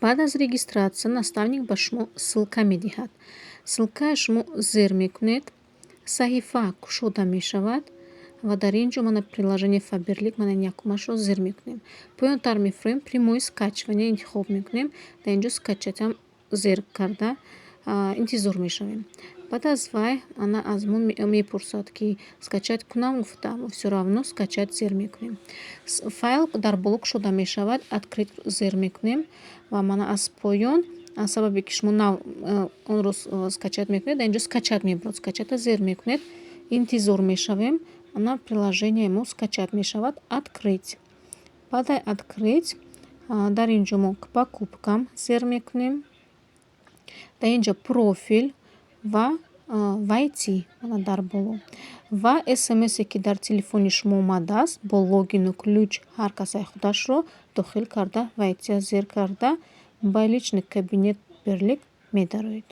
Баъд аз регистрация наставник ба шумо ссылка медиҳад. Ссылкаи шумо зер мекунед, саҳифа кушода мешавад ва дар ин ҷо мана приложение Фаберлик, мана ин якумашро зер мекунем. Поёнтар мефуроем, прямое скачивание интихоб мекунем. Дар ин ҷо скачатьам зер карда интизор мешавем. Баъд аз вай ана аз мо мепурсад, ки скачать кунам гуфта, всё равно скачать зер мекунем. Файл дар боло кушода мешавад, открыть зер мекунем ва мана аз поён, аз сабабе ки шумо нав онро скачать мекунед, дар ин ҷо скачать мебурад. Скачатьа зер мекунед, интизор мешавем, ана приложенияи мо скачать мешавад, открыть. Баъдаи открыть дар ин ҷо мо к покупкам зер мекунем. Дар ин ҷо профил ва войти, мана дар боло, ва смсе, ки дар телефони шумо омадааст, бо логину ключ ҳар касай худашро дохил карда, войти зер карда, ба личный кабинет Фаберлик медароед.